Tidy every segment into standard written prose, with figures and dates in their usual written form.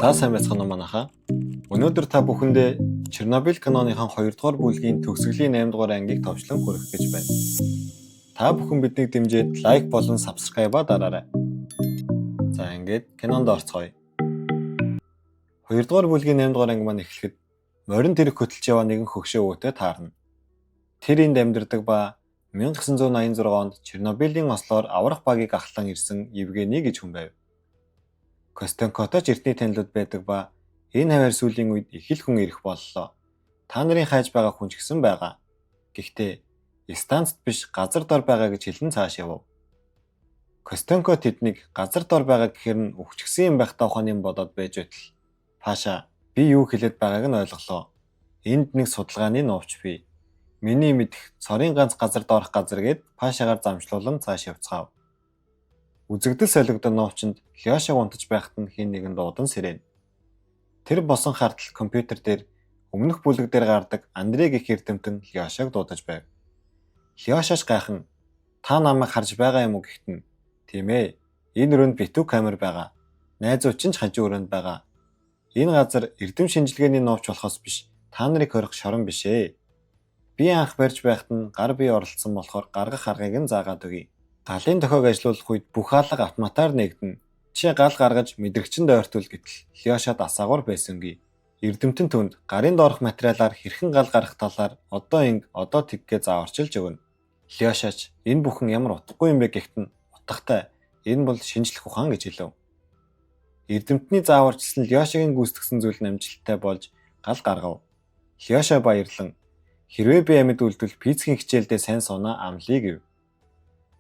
За сайн байцгаана уу манайхаа. Өнөөдөр та бүхэндээ Чернобыль киноныхон 2 дугаар бүлгийн төгсгөлийн 8 дугаар ангийг товчлон хүргэх гэж байна. Та бүхэн биднийг дэмжиж лайк болон subscribe-а дараарай. За ингээд кинонд орцгоё. 2 дугаар бүлгийн 8 дугаар анги маань эхлэхэд морин тэрэг хөтөлж яваа нэгэн хөгшөө өвөтэй таарна. Тэр энд амьдардаг ба 1986 онд Чернобылийн ослоор аврах багийг ахлан ирсэн Евгений гэж хүн байв. Костенкотой ч эртний танилуд байдаг ба энэ хавар сүүлийн үед их л хүн ирэх боллоо. Та нарын хайж байгаа хүн ч гэсэн байгаа. Гэхдээ станцд биш газар дор байгаа гэж хэлэн цааш явав. Костенко тэднийг газар дор байгаа гэхээр нь өвчгсөн юм байх даа ухааны бодоод байж байтал Паша би юу хэлээд байгааг нь ойлголоо. Энд нэг судалгааны нуувч бий. Миний мэдэх цорын ганц газар доорх газар гээд Пашагаар замчлуулан цааш явцгаав. Үзэгдэл солигдсон нуувчинд Лёшаг унтаж байхад нь хэн нэгэн дуудан сэрээнэ. Тэр босон хартал компьютер дээр өмнөх бүлэг дээр гардаг Андрей гэх эрдэмтэн Лёшаг дуудаж байв. Лёшааш гайхан та намайг харж байгаа юм уу гэхэд нь тийм ээ. Энэ өрөөнд битүү камер байгаа. Найзууд чинь ч хажуу өрөөнд байгаа. Энэ газар эрдэм шинжилгээний нуувч болохоос биш та нарыг хорих шорон биш ээ. Би анх барьж байхад нь гар бие оролцсон болохоор гаргах аргыг нь заагаад өгье. Галын дохиог ажилуулах үед бүх алга автоматар нээгдэнэ. Чи гал гаргаж мэдрэгчэнд ойртуул гэтэл Лёшад асаагуур байсангүй. Эрдэмтэн түнд гарын доорх материалаар хэрхэн гал гаргах талаар одоо инг одоо тэггээ зааварчилж өгнө. Лёшач энэ бүхэн ямар утгагүй юм бэ гэхэд нь утгатай. Энэ бол шинжлэх ухаан гэж хэлэв. Эрдэмтний зааварчилсан Лёшагийн гүйцэтгсэн зүйл нь амжилттай болж гал гаргав. Лёша баярлан хэрвээ би амьд үлдвэл физикийн хичээлдээ сайн сууна амлая гэв.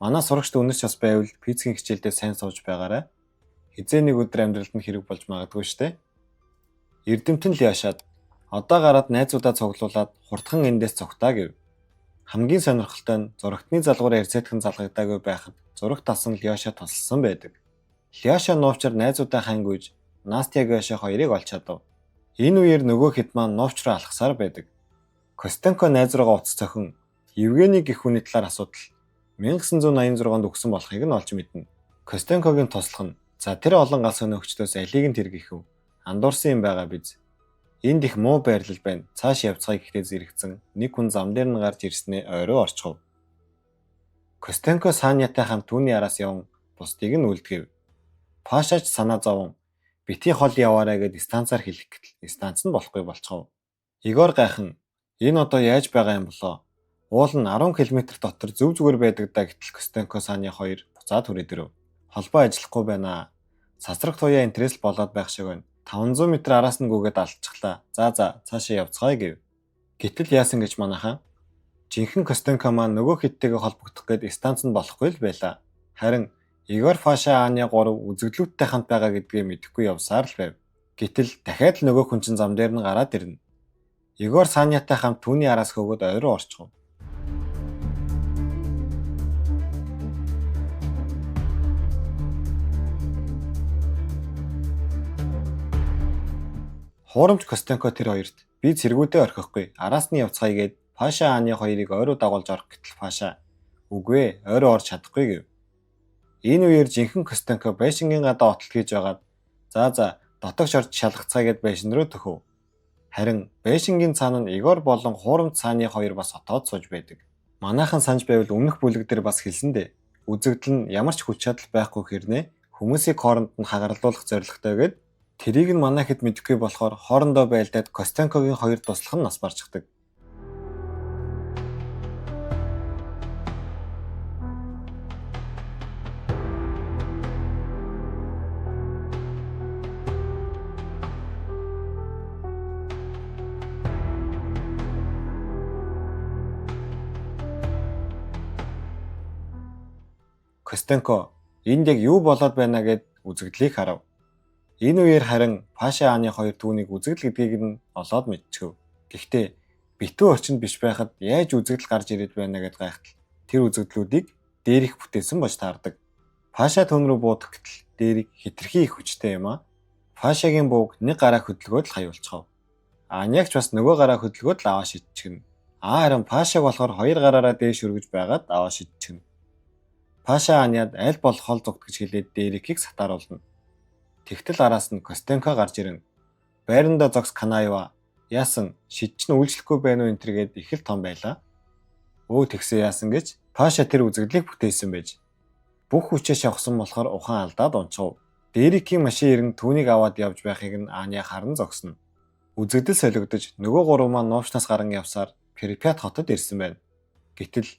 Манай сурагчд үнэрч бас байвал физикийн хичээлдээ сайн сууж байгаарай. Хэзээ нэг өдөр амьдралд нь хэрэг болж магадгүй штэ. Эрдэмтэн Лёшад одоо гараад найзуудаа цуглуулад хурдхан эндээс цугтаа гэв. Хамгийн сонирхолтой нь зурагтны залгуураа эрзээтгэн залгагдаагүй байхад зурагт авсан Лёша тусалсан байдаг. Лёша нуувчаар найзуудаа хангуйж Настя Гоша хоёрыг олж чадав. Энэ үеэр нөгөө хэд маань нуувч руу алхасаар байдаг. Костенко найз руугаа утас цохин Евгений гэх хүний талаар асуудал 1986 онд өгсөн болохыг нь олж мэднэ. Костенкогийн туслах нь за тэр олон гал сонирхогчдоос алийг нь тэр гэхэв. Андуурсан юм байгаа биз. Энд их муу байрлал байна. Цааш явцгаая гэхдээ зэрэгцэн нэг хүн зам дээр нь гарч ирснээ ойроо орчихов. Костенко Санятай хамт түүний араас яван бусдыг нь үлдэгэв. Пашач санаа зовон бити хол яваарай гэд станцаар хэлэх гэтэл станц нь болохгүй болчихов. Егор гайхан энэ одоо яаж байгаа юм болоо? Уул нь 10 км дотор зөв зүгээр байдаг даа гэтэл Костенко Саня хоёр буцаад хүрээд ирэв. Холбоо ажиллахгүй байна. Сацрах туяа интерес л болоод байх шиг байна. 500 м араас нь гүгээд алдчихлаа. За за цаашаа явцгаая гэв. Гэтэл яасан гэж манайхан жинхэнэ Костенко маань нөгөө хиттэйгээ холбогдох гээд станц нь болохгүй л байлаа. Харин Игор Паша Аня 3 үзэгдлүүдтэй хамт байгаа гэдгээ мэдэхгүй явсаар л байв. Гэтэл дахиад л нөгөө хүн чинь зам дээр нь гараад ирнэ. Егор Санятай хамт түүний араас хөөгөөд ой руу орчихов. Хуурамч Костенко тэр хоёрт би цэргүүдээ орхихгүй араас нь явцгаая гэд Паша Аня хоёрыг ой руу дагуулж орох гэтэл Паша үгүй ээ ой руу орж чадахгүй гэв. Энэ үеэр жинхэнэ Костенко байшингийн гадаа отол хийж байгаад за за дотогш орж шалгацгаая гэд байшин руу төхөв. Харин байшингийн цаана нь Егор болон хуурамч Саны хоёр бас отоод сууж байдаг. Манайхан санаж байвал өмнөх бүлэг дээр бас хэлсэн дээ. Үзэгдэл нь ямар ч хүч чадал байхгүй хэрнээ хүмүүсийг хооронд нь хагарлуулах зорилготой гэд тэрийг нь манай хэд мэдэхгүй болохоор хоорондоо байлдаад Костенкогийн хоёр туслах нь нас барчихдаг. Костенко энд яг юу болоод байна гэд үзэгдлийг харав. Энэ үеэр харин Паша Аны хоёр түүнийг үзэгдэл гэдгийг нь олоод мэдчихв. Гэхдээ битүү орчинд биш байхад яаж үзэгдэл гарч ирээд байна гэд гайхтал тэр үзэгдлүүдийг дээрих бүтээсэн болж таардаг. Паша түүн рүү буудах гэтэл дээрийг хитрхи их хүчтэй юм аа. Пашагийн бууг нэг гараа хөдөлгөөд л хаюулчихав. Анягч бас нөгөө гараа хөдөлгөөд л аваа шидчихнэ. Аа харин Пашаг болохоор хоёр гараараа дээш өргөж байгаад аваа шидчихнэ. Паша Аняд аль болох хол зугт гэж хэлээд Дэрикийг сатааруулна. Тэгтэл араас нь Костенко гарч ирэн байрандаа зогс Канаева яасан шид чинь үйлчлэхгүй байна уу энэ тэргээд их л том байлаа. Өө тэгсэн яасан гэж Паша тэр үзэгдлийг бүтээсэн байж. Бүх хүчээ шавхсан болохоор ухаан алдаад унцав. Дэрикийн машин ирэн түүнийг аваад явж байхыг нь Аня харан зогсно. Үзэгдэл солигдож нөгөө гурав маань нуувчнаас гаран явсаар Припят хотод ирсэн байна. Гэтэл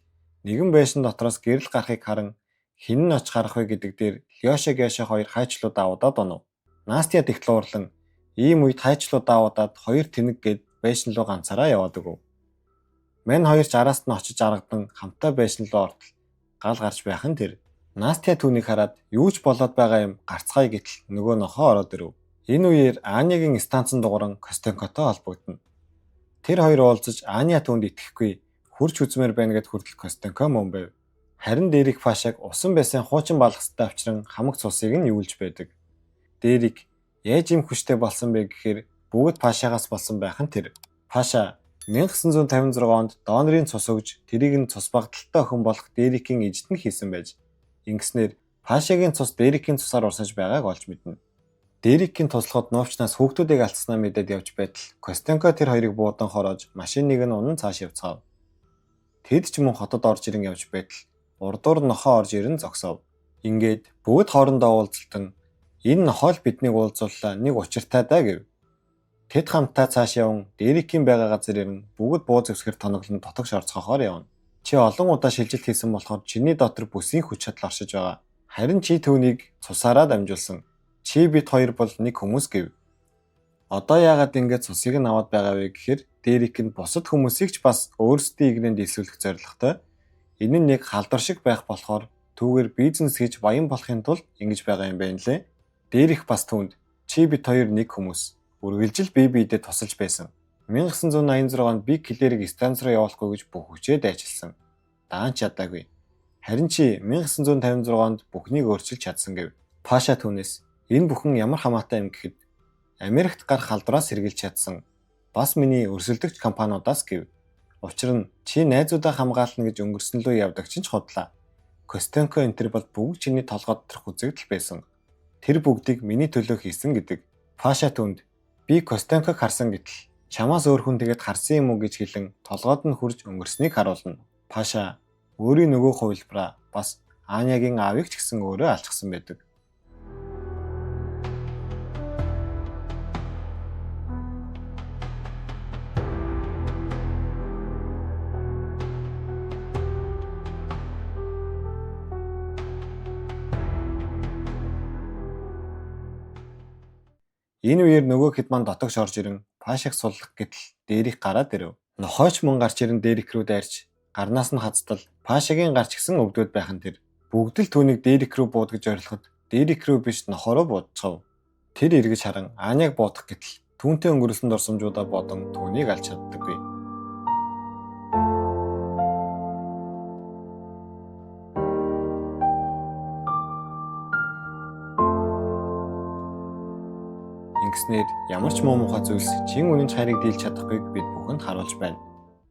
нэгэн байшин дотроос гэрэл гарахыг харан хэн нь оч гарах вэ гэдэг дээр Лёша Гяша хоёр хайчлуу давуудаад унав. Настя тэгтэл уурлан ийм үед хайчлуу давуудаад хоёр тэнэг гээд байшин руу ганцаараа яваад өгөв. Мань хоёр ч араас нь очиж аргадан хамтаа байшин руу ортол гал гарч байх нь тэр. Настя түүнийг хараад юу ч болоод байгаа юм гарцгаая гэтэл нөгөө нохоо ороод ирэв. Энэ үеэр Анягийн станцын дугааран Костенкотой холбогдоно. Тэр хоёр уулзаж Аня түүнд итгэхгүй хурж үзмээр байна гэд хүртэл Костенко мөн байв. Харин Дэрик Пашаг усан байсан хуучин балгастай авчран хамаг цусыг нь юулж байдаг. Дэрик яаж ийм хүчтэй болсон бэ гэхээр бүгд Пашагаас болсон байх нь тэр. Паша 1956 онд донорын цус өгж тэрийг нь цус багталтай охин болох Дэрикийн ээжд нь хийсэн байж. Ингэснээр Пашагийн цус Дэрикийн цусаар урсаж байгааг олж мэднэ. Дэрикийн туслахад нуувчнаас хүүхдүүдийг алдсанаа мэдээд явж байтал Костенко тэр хоёрыг буудан хороож машиныг нь унан цааш явцгаав. Тэд ч мөн хотод орж ирэн явж байтал урдуур нохоо орж ирэн зогсов. Ингээд бүгд хоорондоо уулзалтан энэ нохоо л биднийг уулзууллаа нэг учиртай даа гэв. Тэд хамтаа цааш яван Дэрикийн байгаа газар ирэн бүгд буу зэвсгэр тоноглон дотогш орцгоохоор явна. Чи олон удаа шилжилт хийсэн болохоор чиний дотор бүсийн хүч чадал оршиж байгаа. Харин чи түүнийг цусаараа дамжуулсан. Чи бид хоёр бол нэг хүмүүс гэв. Одоо яагаад ингэж цусыг нь аваад байгаа вэ гэхээр Дэрик нь бусад хүмүүсийг ч бас өөрсдийн игнэнд элсүүлэх зорилготой. Энэ нь нэг халдвар шиг байх болохоор түүгээр бизнес хийж баян болохын тулд ингэж байгаа юм байна лээ. Дэрик бас түүнд чи бид хоёр нэг хүмүүс. Үргэлжил бие биедээ тусалж байсан. 1986 онд би Клэрийг станц руу явуулахгүй гэж бүх хүчээ дайчилсан. Даан чадаагүй. Харин чи 1956 онд бүхнийг өөрчилж чадсан гэв. Паша түүнээс энэ бүхэн ямар хамаатай юм гэхэд Америкт гарах халдвараас сэргийлж чадсан. Бас миний өрсөлдөгч компаниудаас гэв. Учир нь чи найзуудаа хамгаална гэж өнгөрсөн лөө явдаг чинь ч худлаа. Костенко энэ төр бол бүгд чиний толгой доторх үзэгдэл байсан. Тэр бүгдийг миний төлөө хийсэн гэдэг. Паша түүнд би Костенког харсан гэтэл чамаас өөр хүн тэгээд харсан юм уу гэж хэлэн толгойд нь хурж өнгөрснийг харуулна. Паша өөрийн нөгөө хувилбараа бас Анягийн аавыг ч гэсэн өөрөө алчихсан байдаг. Энэ үеэр нөгөө хэд маань дотогш орж ирэн Пашаг суллах гэтэл Дэрик гараад ирэв. Нохойч мөн гарч ирэн Дэрик рүү дайрч гарнаас нь хазтал Пашагийн гарч гисэн өвдөд байх нь тэр. Бүгд л түүнийг Дэрик рүү бууд гэж ойрлоход Дэрик рүү биш нохоо руу буудчихав. Тэр эргэж харан Аняг буудах гэтэл түүнтэй өнгөрүүлсэн дурсамжуудаа бодон түүнийг алж чаддаггүй. Ингэснээр ямар ч муу мухай зүйлс чин үнэн хайрыг дийлж чадахгүйг бид бүхэнд харуулж байна.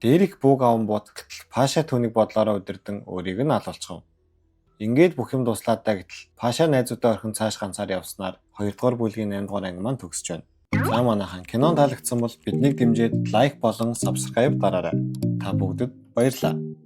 Дэрик бууг аван буудах гэтэл Паша түүнийг бодлоороо удирдан өөрийг нь алуулчихав. Ингээд бүх юм дуслаа даа гэтэл Паша найзуудаа орхин цааш ганцаар явснаар 2 дугаар бүлгийн 8 дугаар анги маань төгсөж байна. За манайхан кинон таалагдсан бол биднийг дэмжиж лайк болон subscribe дараарай. Та бүгдэд баярлалаа.